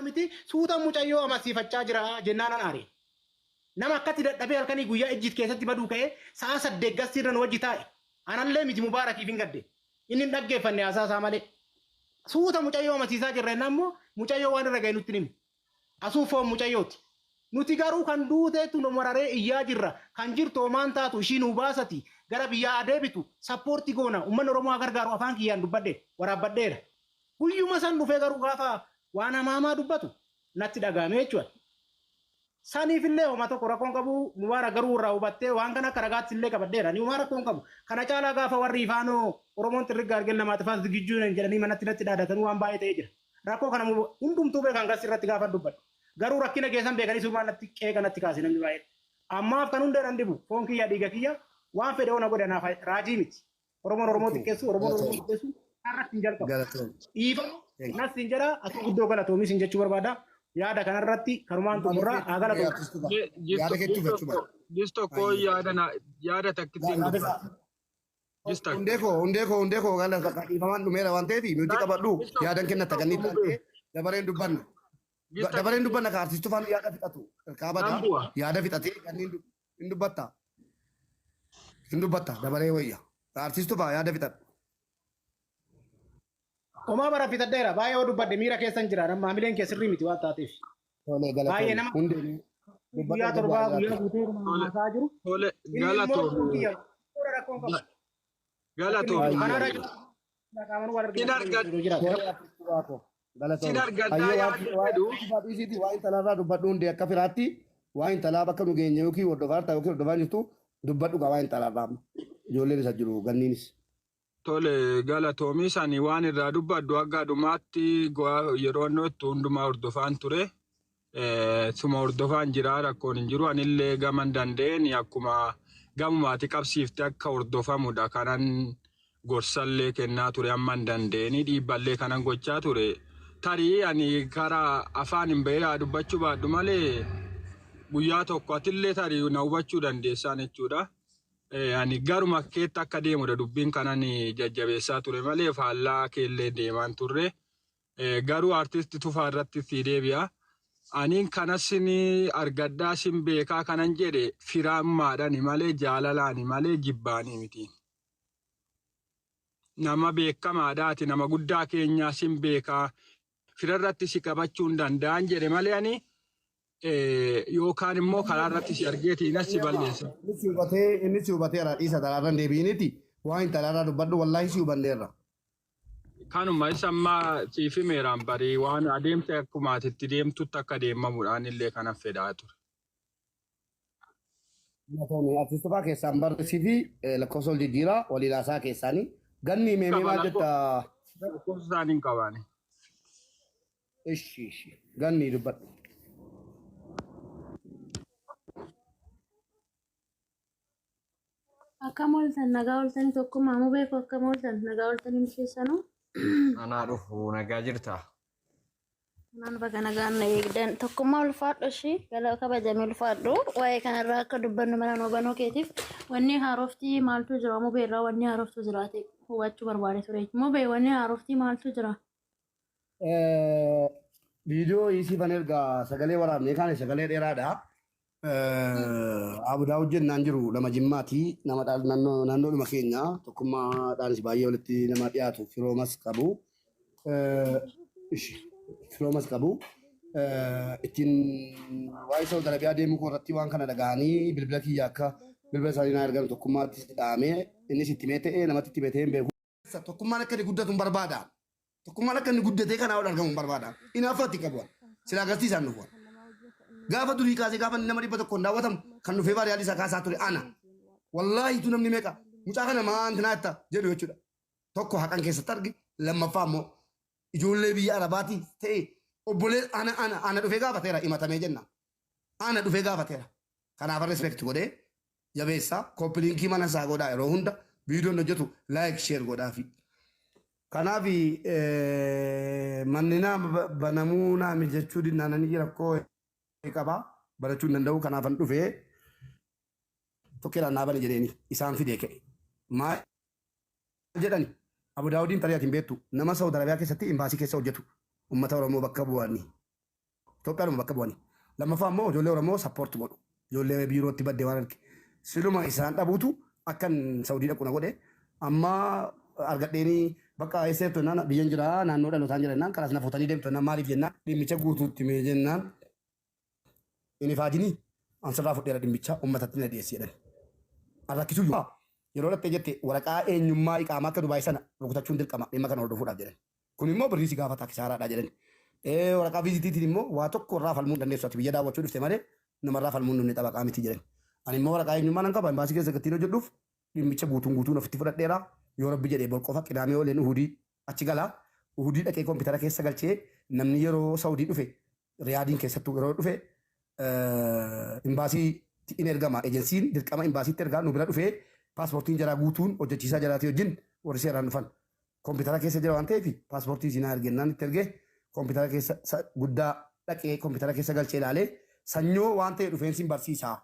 Miti suuta mucayyoo amansiifachaa jira jennaanan aare. Nama akkatti dadhabee halkanii guyyaa ejjiit keessatti baduu ka'ee sa'a 8 gastii irra nu wajji taa'e. Anallee miti Mubaarakiif hin gadde. Inni hin dhaggeeffanne haasaa isaa malee. Suuta mucayyoo amansiisaa jirra jennaan immoo mucayyoo waan irra ga'e nutti hin himne. Asuu foon mucayyooti. Nuti garuu kan duuteetu nu mararee iyyaa jirra. Kan jirtu homaan taatu ishii nuu baasati gara biyyaa haa deebitu sappoorti goona ummanni Oromoo haa gargaaru afaan kiyyaan dubbadhe waraabbadheera. Guyyuma san dhufee garuu gaafa waan hamaa hamaa dubbatu natti dhaga'ame jechuudha. Saniifillee homa tokko rakkoon qabu Mubaarak garuu irraa hubattee waan kana akka ragaatti illee qabadheera. Ani homaa rakkoon qabu. Kana caalaa gaafa warri ifaanoo Oromoon xirrigga argeen namaa xifaas zigiyyuu jedhanii manatti natti dhaadatanuu waan baay'ee ta'ee jira. Rakkoo kana hundumtuu beekan gas irratti gaafa dubbadhu. Garuu rakkina keessan beekanii surumaan natti qeeqa natti kaase namni baay'een. Ammaaf kan hundee nan dhibu foon kiyya dhiiga kiyya waan fedhe ona godhe naaf raajii miti. Oromoon Oromoo xiqqeessu Oromoon Oromoo xiqqeessu irratti hin jalqabu. Galatoom. Dhiifama nas hin jedha atuu guddoo galatoomis hin jechuu barbaada. Yaada kanarratti kanumaan xumurraa haa galatoomu. Yaada keetti hubachuu bara. Gis tokko yaada na yaada takkittiin Yaada dubbata. Gis takka. Hundee koo hundee koo hundee koo gala dhiifamaan dhumeera waan ta'eef nuti qabadhu yaadan kennatta kan inni taate dabareen dubbanna. Gis takka. Dabareen dubbanna ka artistu faana yaada fixatu. Kaabata Nan bu'a. yaada fixatee kanneen hin dubbatta. Hin dubbatta dabaree wayya. Artistu faa yaada fixadhu. Homaa bara fixadheera baay'ee yoo dubbadhe miira keessan jira nama maamileen kee sirrii miti waan taateef. Tolee Baay'ee galatoomi. nama Hundee guyyaa dubbadhu torbaa dubbadhu. guyyaa guutuu Tole haasaa jiru. tole Inni immoo galatoomi. kiyya rakkoon qabu. Galatoomi. Kanaadha Baay'ee. qaamaan wal Sin argina argad jiru jiraate. Tolee artistu faa koo. sin Galatoomi. argadhaa Hayyee yaada waa'ee jedhu artistu faa dhiisiiti waa'ee intalaarraa dubbadhu hundee akka firaatti waa'ee intalaa bakka nu geenye yookiin hordofaa jirta yookiin hordofaa hin jirtu dubbadhu gaa waa'ee intalaarraa amma. Ijoolleen isa jiru ganniinis. Tole galatoomi sani waan irraa dubbadhu hanga dhumaatti yeroo inni itti hundumaa hordofaan ture. Suma hordofaan jira rakkoon hin jiru. Anillee gaman danda'een akkuma gamumaati qabsiifte akka hordofamudha kanan gorsallee kennaa ture amma hin danda'een dhiibballee kanan gochaa ture. Tarii ani karaa afaan hin bahee haa dubbachuu baadhu malee guyyaa tokko atillee tarii na hubachuu dandeessaan jechuudha. Ani garuma keetti akka deemudha dubbiin kanan jajjabeessaa ture malee faallaa keellee deemaan turre. Garuu artisti Tufaa irratti sii deebi'a. Aniin kanas sin argadhaa sin beekaa kanan jedhe firaammaadhani malee jaalalaani malee jibbaanii miti. Nama beekamaadha ati nama guddaa keenyaa sin beekaa firarratti si qabachuu hin danda'an jedhe malee ani yookaan immoo karaa irratti si argeetiin as si balleessa. Inni si hubatee inni si hubateera dhiisa talaarra hin deebi'iniiti waan hin talaarraa dubbadhu wallaahi si hubanneerra. Kanuma isa ammaa siif himeeraan barii waan adeemsa akkuma ati itti deemtutti akka deemamuudhaan illee kana fedhaa ture. Galatoomi artiist faa keessaan barreessii fi lakkoofsa wal jijjiiraa waliin haasaa keessaanii ganni meemee Qaba maal jetta lakkoofsa isaanii hin qabaani. Ishi ishi ganni dubbadhu. Akkam ooltan nagaa ooltanii tokkummaa mubee koo akkam ooltan nagaa ooltanii misheessanuu. Anaa dhufu nagaa jirta. Kanaan baga nagaan na eegdan tokkummaa ulfaadhu ishii gala kabajamee ulfaadhu waa'ee kanarraa akka dubbannu mana nuu banuu keetiif wanni haaroftii maaltu jira mubee irraa wanni haaroftu jiraate hubachuu barbaade ture mubee wanni haaroftii maaltu jira. Viidiyoo isii fan erga sagalee waraabnee kaane sagalee dheeraadha. Abu Daawud jennaan jiru nama Jimmaati. Nama naannoo naannoodhuma keenya tokkummaadhaanis baay'ee walitti nama dhiyaatu firoomas qabu. Ishi firoomas qabu. Ittiin waa'ee Saawud Arabiyaa deemuu koo irratti waan kana dhaga'anii bilbila kiyya akka bilbila isaanii naa ergan tokkummaatti dhaamee innis itti himee ta'ee namatti itti himee ta'ee hin beeku. Tokkummaan akka inni guddatu hin barbaada. Tokkummaan akka inni guddatee kanaa ol argamu hin barbaada. Inaaffaa itti qabu. Silaa agarsiisaan dhufu. Gaafa durii kaasee gaafa inni nama 100n daawwatamu kan dhufee vaariyaalii isaa kaasaa ture ana. Wallaahi tu namni meeqa mucaa kana maa antinaa jetta jedhu jechuudha. Tokko haqan keessatti arge lammaffaa immoo ijoollee biyya Arabaatii ta'e obbolee ana ana ana dhufee gaafateera himatamee jenna. Ana dhufee gaafateera. Kanaaf respect godhee jabeessa copy link mana isaa godhaa yeroo hunda viidiyoon hojjetu like share godhaafi. Kanaaf manni naa banamuu naa mijachuu dinnaananii rakkoo qaba barachuu hin danda'u kanaafan dhufee tokkeedhaan naa bane jedheeni isaan fidee ka'e. Maal jedhani Abu Daawudiin tarii ati hin beektu nama Saudi Arabiyaa keessatti imbaasii keessa hojjetu uummata Oromoo bakka bu'anii. Itoophiyaadhuma bakka bu'anii. Lammaffaa immoo ijoollee Oromoo support godhu. Ijoollee biirootti badde waan arge. Siluma isaan dhabuutu akkan Saudii dhaqu na godhe. Amma argadheenii bakka eessa jirtu jennaan, biyyan jira, naannoo dhalootaan jira jennaan, kalaas na fuutanii deemtu jennaan, maaliif jennaan, dhimmicha guutuutti mee jennaan, inni faajinii an sirraa fudheera, dhimmicha uummatatti na dhiyeessi jedhan. An rakkisuu iyyuu yeroo dhattee jette waraqaa eenyummaa iqaamaa akka Dubaay sana rukutachuun dirqama dhimma kana hordofuudhaaf jedhan. Kun immoo birrii si gaafata, kisaaraadha jedhan. Waraqaa visitiitiin immoo waa tokko irraa falmuu hin dandeessu, ati biyya daawwachuu dhufte malee namarraa falmuu hin dhufne, xabaqaa miti jedhan. Ani immoo waraqaa eenyummaa nan qaba, imbaasii keessa gatiin hojjedhuuf dhimmicha guutuun guutuun ofitti fudhadheera. Yoo Rabbi jedhee bor qofa, Qidaamee ooleen Uhudii achi gala. Uhudii dhaqee koompitara keessa galchee, namni yeroo Saudii dhufe, Riyaadiin keessattuu yeroo dhufe, imbaasii in ergama. Ejensiin dirqama imbaasiitti ergaa, nu bira dhufee paaspoortiin jaraa guutuun hojjechiisaa jaraatii wajjin warri seeraan dhufan. Koompitara keessa jira waan ta'eef paaspoortii isinaa ergennaan itti ergee, koompitara keessa guddaa dhaqee koompitara keessa galchee ilaalee, sanyoo waan ta'e dhufeen sin barsiisa.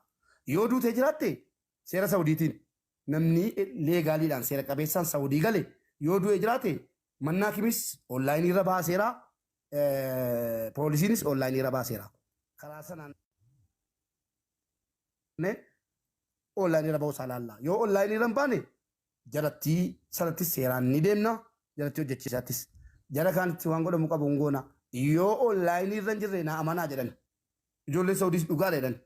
Yoo duutee jiraatte, seera Saudiitiin namni legallydhaan seera qabeessaan Saudii gale yoo du'e jiraate, mannaa kimis onlineii irra baaseera, poolisiinis onlineii irra baaseera. Karaa sanaan onlineii irra ba'uusaa ilaalla. Yoo onlineii irra hin baane, jaratti sanatti seeraan ni deemna, jaratti hojjechiisaattis. Jara kaanitti waan godhamu qabu hin goona. Yoo onlineii irra hin jirre na amanaa jedhan. Ijoolleen Saudiis dhugaadha jedhan.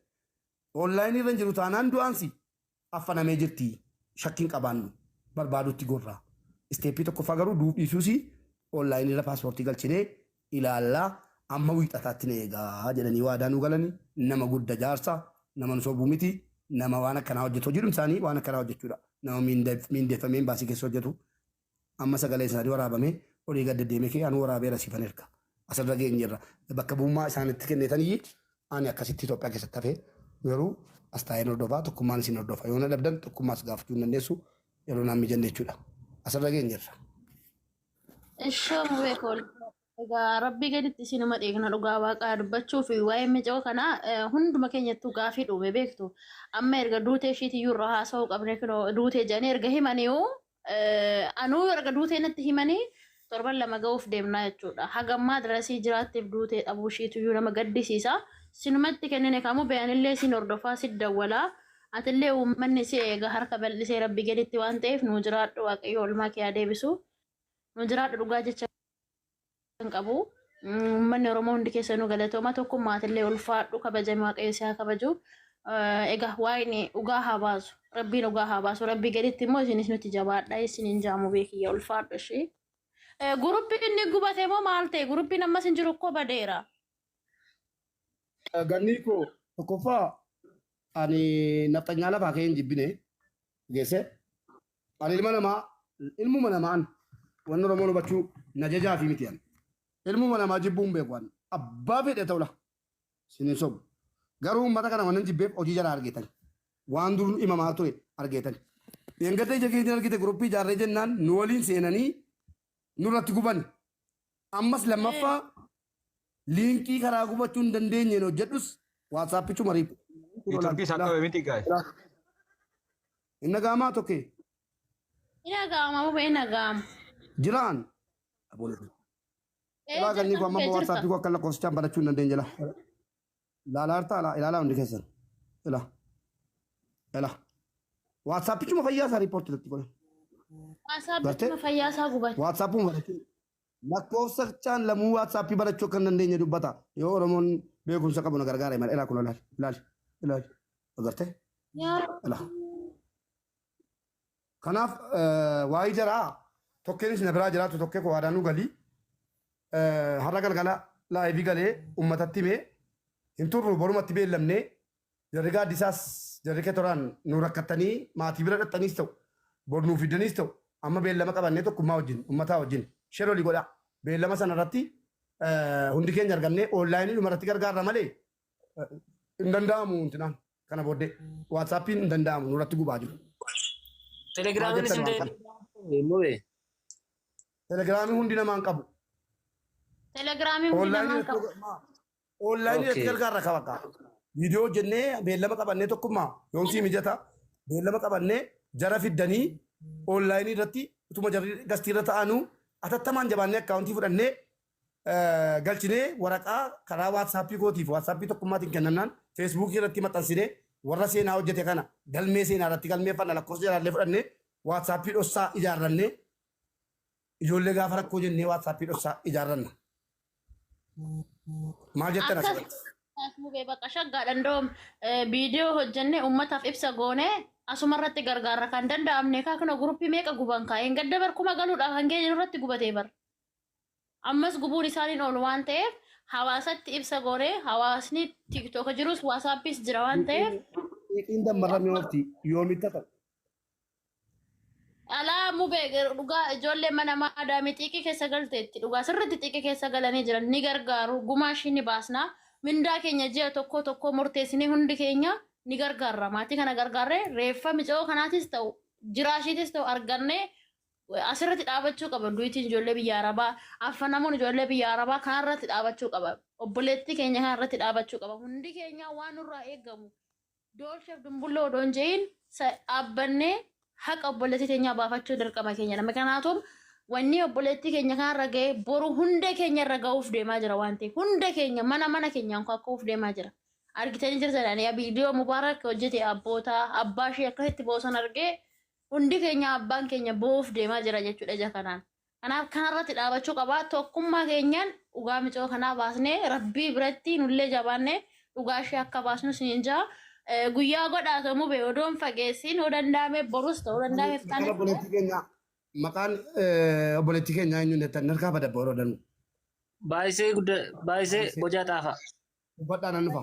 Onlineii irra hin jiru taanaan du'aansi affanamee jirti. Shakkiin qabaannu barbaadutti gorra. Stepii tokkoffaa garuu duub dhiisuusi onlineii irra paaspoortii galchinee ilaallaa, amma wiixataatti na eegaa jedhanii waadaa nu galanii. Nama gudda, jaarsa, nama nu sobuu miti, nama waan akkanaa hojjetu, hojiidhum isaanii waan akkanaa hojjechuudha. Nama miindeeffamee baasii keessa hojjetu. Amma sagalee isaanii waraabamee olii gad deddeemee kee anuu waraabeera, siifan erga. Asirra geenyerra. Bakka bu'ummaa isaanitti kenneetanii ani akkasitti Itoophiyaa keessatti hafee garuu as taa'een hordofaa, tokkummaan isin hordofa. Yoo na dhabdan tokkummaas gaafachuu hin dandeessu, yeroo naan mijanne jechuudha. Asirra geenyerra. Ishoo beekoo. Egaa Rabbii gaditti isinuma dheekna. Dhugaa Waaqaa dubbachuu fi waa'ee micoo kanaa hunduma keenyattuu gaafii dhuume beektu. Amma erga duutee ishiitiyyuu irraa haasa'uu qabne. Kunoo duutee jedhanii erga himaniiyu, anuu erga duutee natti himanii torban 2 ga'uuf deemnaa jechuudha. Hagammaa dirasii jiraatteef duutee dhabuu ishiitiyyuu nama gaddisiisa. Sinumatti kennine kamuu bayanillee sin hordofaa, sit dawwalaa. Atillee uummanni si eega harka bal'isee Rabbi gaditti waan ta'eef nuu jiraadhu. Waaqayyo oolmaa kee haa deebisu. Nuu jiraadhu, dhugaa jecha hin qabu. Uummanni Oromoo hundi keessanuu galatooma. Tokkummaatillee ulfaadhu, kabajame, Waaqayyo si haa kabaju. Egaa waa'een dhugaa haa baasu. Rabbiin dhugaa haa baasu. Rabbii gaditti immoo isinis nuti jabaadha. Isiniin jaamu beekiyya, ulfaadhu ishee. Guruppiin inni gubate moo maal ta'e? Guruppiin ammas hin jiru koo, badeera. Ganni koo, tokkoffaa ani nafxanyaa lafaa kee hin jibbine geesse. Ani ilma namaa, ilmuma namaan wanni Oromoon hubachuu na jajaa fi miti ani. Ilmuma namaa jibbuu hin beeku ani. Abbaa fedhe ta'ula. Sin hin sobu. Garuu uummata kana wannan jibbeef hojii jala argeetan. Waan dur himamaa ture argeetan. Dheengadda ija keetiin argite, guruppii ijaarree jennaan nu waliin seenanii nurratti gubani. Ammas lammaffaa linkii karaa gubachuu hin dandeenyeen hojjedhus WhatsAppichuma riip. Networkii isaa qabe miti gaa'e. Hin dhaga'amaa tokkee? Hin dhaga'ama moo hin dhaga'ama? Jiraan. Ee. Ilaa ganni koo amma Jirta. WhatsAppii koo akka lakkoofsichaan banachuu hin dandeenye jala. Ilaalaa jirtaa? Ilaa, ilaalaa hundi keessan. Ilaa. Ilaa. WhatsAppichuma fayyaa isaa riippoortii irratti godhan. WhatsAppichuma fayyaa isaa gubate. WhatsAppuma banachuu. Lakkoofsichaan lamuu WhatsAppii banachuu akka hin dandeenye dubbata. Yoo Oromoon beekumsa qabu na gargaara malee. Ilaa kun, ilaali. Ilaali. Ilaali. Agartee? Yaa. Ilaa. Kanaaf waa'ee jaraa tokkeenis na biraa jiraatu, tokkee koo waadaanuu galii har'a galgala liveii galee uummatatti himee hin turru, borumatti beellamnee jarri gaaddisaas jarri ketoraan nu rakkattanii maatii bira dhaxxaniis ta'u, bor nuu fidaniis ta'u, amma beellama qabannee tokkummaa wajjin uummataa wajjin share olii godhaa, beellama sana irratti hundi keenya argamnee onlineii dhuma irratti gargaarra malee hin danda'amu intinaan kana booddee WhatsAppiin hin danda'amu, nurratti gubaa jiru. Telegiraamiin Maal isin jettan? Mube. Telegiraamii hundi namaan qabu. Telegiraamii hundi namaan qabu. Onlineii irratti Okay. gargaarra ka bakka. Viidiyoo hojjennee beellama qabannee, tokkummaa yoomsii mijata, beellama qabannee jara fiddanii onlineii irratti utuma jarri guestii irra ta'anuu atattamaan jabaannee accountii fudhannee. Galchinee waraqaa karaa WhatsAppii kootiif WhatsAppii Tokkummaatiin kennannaan Facebookii irratti maxxansinee warra seenaa hojjete kana galmee seenaa irratti galmeeffanna, lakkoofsa jalaallee fudhannee WhatsAppii dhossaa ijaarrannee ijoollee gaafa rakkoo jennee WhatsAppii dhossaa ijaarranna. Maal jettan Akkas asirratti? Mubee bakka shaggaadhaan doom viidiyoo hojjennee uummataaf ibsa goonee asuma irratti gargaarra kan danda'amne kaa kana guruppii meeqa guban kaa'een gadda bar 1000 galuudhaaf hangee jiru irratti gubatee bar. Ammas gubuun isaaniin oolu waan ta'eef hawaasatti ibsa goonee hawaasni TikToka jirus WhatsAppis jira waan ta'eef. Xiiqiin dammarra mi'oofti yoomitti ta'u. Alaa Mubee dhugaa ijoollee mana maadaamii xiiqii keessa galteetti, dhugaa sirriitti xiiqii keessa galanii jiran ni gargaaru, gumaa ishii ni baasna, mindaa keenya ji'a tokko tokko murteessinee hundi keenya ni gargaarra. Maatii kana gargaarree reeffa micoo kanaatis ta'u jiraashiitis ta'u argannee asirratti dhaabachuu qaba. Duitiin ijoollee biyya arabaa, affanamuun ijoollee biyya arabaa kanarratti dhaabachuu qaba, obboleettii keenya kanarratti dhaabachuu qaba. Hundi keenya waan nurraa eegamu doolsheef dumbulloo odoo hin je'in dhaabbannee haqa obboleettii keenyaa baafachuu dirqama keenya. Nama kanaatuun wanni obboleettii keenya kanarra ga'e boru hunda keenya irra ga'uuf deemaa jira waan ta'eef hunda keenya mana mana keenyaan kakka'uuf deemaa jira. Argitanii jirtan viidiyoo Mubaarak hojjete, abboota abbaa ishee akkasitti boosan argee hundi keenya abbaan keenya boo'uuf deemaa jira jechuudha ija kanaan. Kanaaf kanarratti dhaabachuu qabaa. Tokkummaa keenyaan dhugaa micoo kanaa baasnee rabbii biratti nullee jabaannee dhugaa ishee akka baasnu siin jaa. Guyyaa godhaatamu Mubee odoon fageessiin yoo danda'ame borus ta'uu danda'ame Maqaan iftaanis ta'e. obboleettii keenyaa maqaan obboleettii keenyaa eenyuun jettan harkaa badabba yeroo danuu. Baay'isee gudda baay'isee bocaa xaafaa. Dubbadhaa nan dhufa.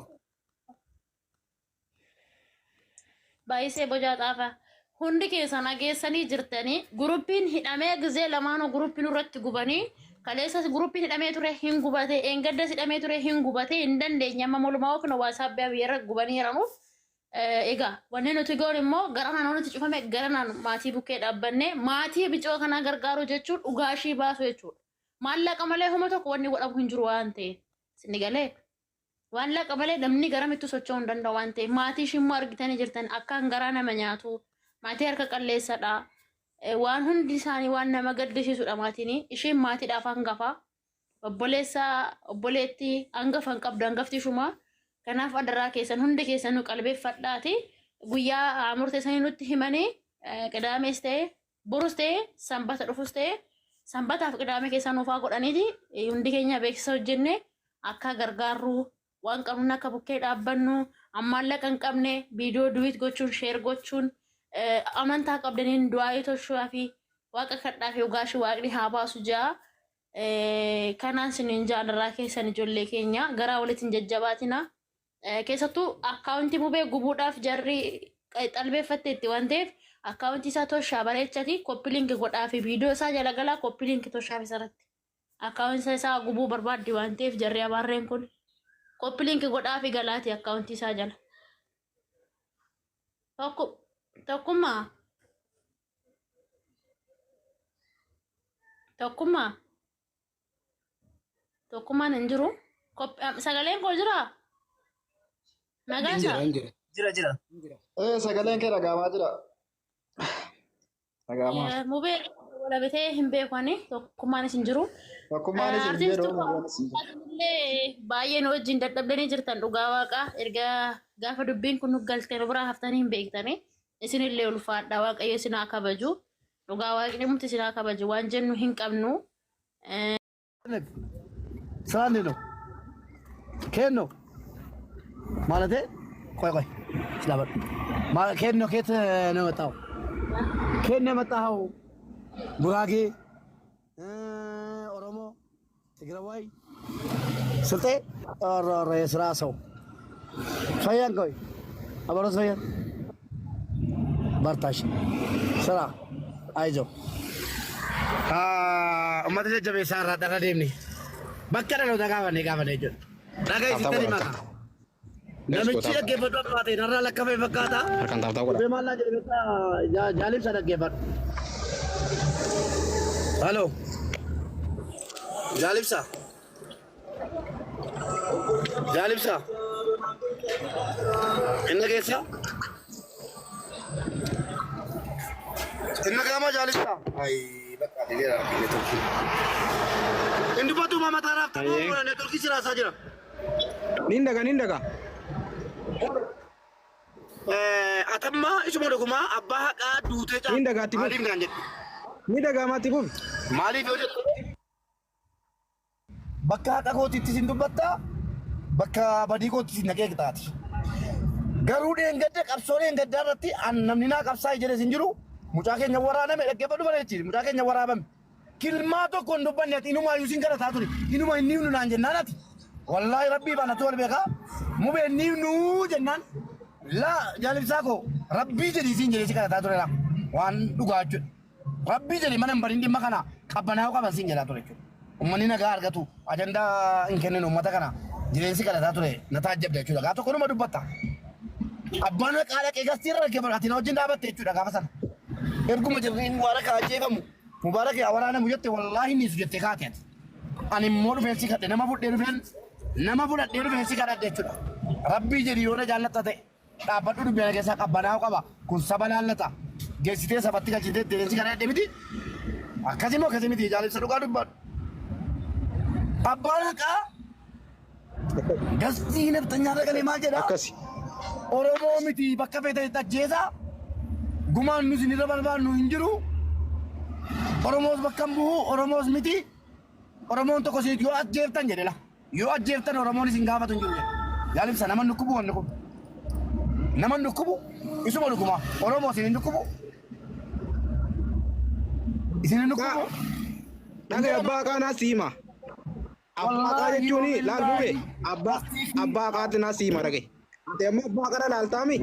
Baay'isee bocaa xaafaa. Hundi keessan dhageessanii jirtanii guruppiin hidhamee gizee lamaanuu guruppiin irratti gubanii kaleessas guruppiin hidhamee ture hin gubate, eengaddas hidhamee ture hin gubate, hin dandeenye. Amma molumaa kana WhatsAppii biyya gubanii jiranuuf. Egaa wanni nuti goon immoo gara naannoo nuti cufame gara naannoo maatii bukkee dhaabbannee maatii bicoo kanaa gargaaru jechuun dhugaa ishii baasu jechuudha. Maallaqa malee homa tokko wanni godhamu hin jiru waan ta'eef. Sinni galee maallaqa malee namni garamittu socho'uu hin danda'u waan ta'eef maatii ishii immoo argitanii jirtan akkaan garaa nama nyaatu, maatii harka qalleessadha. Waan hundi isaanii waan nama gaddisiisudha maatiin. Isheen maatiidhaaf hangafa. Obboleessa obboleettii hangafa hin qabdu, hangafti ishumaa. Kanaaf adaraa keessan hundi keessanuu qalbeeffadhaati. Guyyaa murteessanii nutti himanii qidaamees ta'e borus ta'e sanbata dhufus ta'e sanbataaf qidaamee keessaa nuufaa godhaniiti hundi keenya beeksisa hojjenne akka gargaarru waan qabnu akka bukkee dhaabbannu maallaqa hin qabne viidiyoo duet gochuun share gochuun amantaa qabdaniin du'aayii tolchuu fi waaqa kadhaa fi dhugaashii waaqni haa baasu ja'a. Kanaan siniin jaalarraa keessan ijoollee keenya garaa walitti hin jajjabaatina. Keessattuu akkaawuntii Mubee gubuudhaaf jarri xalbeeffatteetti waan ta'eef akkaawuntii isaa toshaa bareechati copy link godhaa fi viidiyoo isaa jala galaa copy link toshaaf isarratti. Akkaawuntii isaa gubuu barbaaddi waan ta'eef jarri abaarreen kun copy link godhaa fi galaati akkaawuntii isaa jala. Tokkummaa. Tokkummaa. Tokkummaan hin jiru. Sagaleen koo jiraa? Nagaa. Hin jira. Jira jira. Ee, sagaleen kee dhagahamaa jira. Dhagahamaa. Mubee walabitee hin beeku ani, tokkummaanis hin jiru. Tokkummaanis hin Artiist jiru. Mubeenis hin jiru. illee baay'ee nu wajjin dadhabdanii jirtan, dhugaa waaqaa erga gaafa dubbiin kun nu galte nu biraa haftanii hin beektanii. Isinillee ulfaadha, waaqayyo isin haa kabaju. Dhugaa waaqni mti isin haa kabaju, waan jennu hin qabnu. ስራ እንዴት ነው? ከየት ነው ማለቴ? ቆይ ቆይ ስላበል ከየት ነው ከየት ነው የመጣኸው? ከየት ነው የመጣኸው? ጉራጌ፣ ኦሮሞ፣ ትግራዋይ፣ ስልጤ? ኧረ ኧረ የስራ ሰው ፈያን ቆይ አበሮት ፈያን በርታሽ ስራ አይዞህ ummata jajjabeessaa irraa dharra deemne bakka dhaloota gaafanne gaafanne jechuudha. Dhagaa isitti himata. Namichi dhaggeeffatu akka ta'e narraa lakkafee fakkaata. Harkaan tap tap godha. Dhufee maal naa jedhe beektaa, jaalimsa dhaggeeffadhu. Halo. Jaalimsa. Jaalimsa. Inna keessa? Inna gaama jaalimsa. Ayi bakka. Hin dubbatu mataa raafta moo neetworkii siraasaa jira. Nin dhaga nin dhaga. Atammaa isuma dhugumaa abbaa haqaa duutee Nin dhaga ati Maaliif naan jedhe? Ni dhaga mati fufi. Maaliif yoo jettu? Bakka haqa kootiitti sin dubbatta, bakka badii kootiitti sin naqee qixaati. Garuu dheengadda qabsoo dheengaddaa irratti an namni naa qabsaa'e jedhe sin jiru mucaa keenya waraaname dhaggeeffadhu bareechi mucaa keenya waraabame. Kilmaa tokko hin dubbanne ati inumaa iyyuu sin kadhataa ture inuma inni himnu naan jennaan ati. Wallaahi rabbii baanatu wal beekaa mubee inni himnu jennaan laa jaalibsaa koo rabbii jedhii siin jedhee si kadhataa ture laa waan dhugaa jechuudha. Rabbii jedhi mana hin barin dhimma kana qabbanaa'uu qaban siin jedhaa ture jechuudha. Uummanni nagaa argatu ajandaa hin kennin uummata kana jireensi kadhataa ture na taajjabda jechuudha. Gaa tokko numa dubbatta. Abbaan haqaa dhaqee gastii irra dhaggeeffatu ati na wajjin dhaabatte jechuudha gaafa sana. Erguma jirri Mubaarak haa ajjeefamu Mubaarak haa waraanamu jette wallaahi niisu jettee kaate ati. Ani immoo dhufeen si kadhe nama fudhee dhufeen nama fudhadhee dhufeen si kadhadhe jechuudha. Rabbii jedhi yoo na jaallatta ta'e dhaabbadhu dubbii kana keessaa qabbanaa'uu qaba. Kun saba laallata. Geessitee sabatti galchitee deemsi kana dhadhe miti. Akkasii moo akkasii miti jaalibsa dhugaa dubbadhu. Abbaan haqaa gastii nafxanyaa dhaqalee maal jedha? Akkasi. Oromoo miti bakka feetanitti ajjeesaa. Gumaan nu isinirra barbaannu hin jiru. Oromoos bakka hin bu'u Oromoos miti. Oromoon tokko isin yoo ajjeeftan jedhe la. Yoo ajjeeftan Oromoon isin gaafatu hin jiru jedhe. Jaalibsa nama hin dhukkubu wanni kun. Nama hin dhukkubu isuma dhukuma. Oromoo isin hin dhukkubu. Isin hin dhukkubu. Dhaga abbaa haqaa naa si hima. Abbaa haqaa jechuun laal bube abbaa abbaa haqaati naa si hima dhage. Ati ammoo abbaa haqaa laaltaami.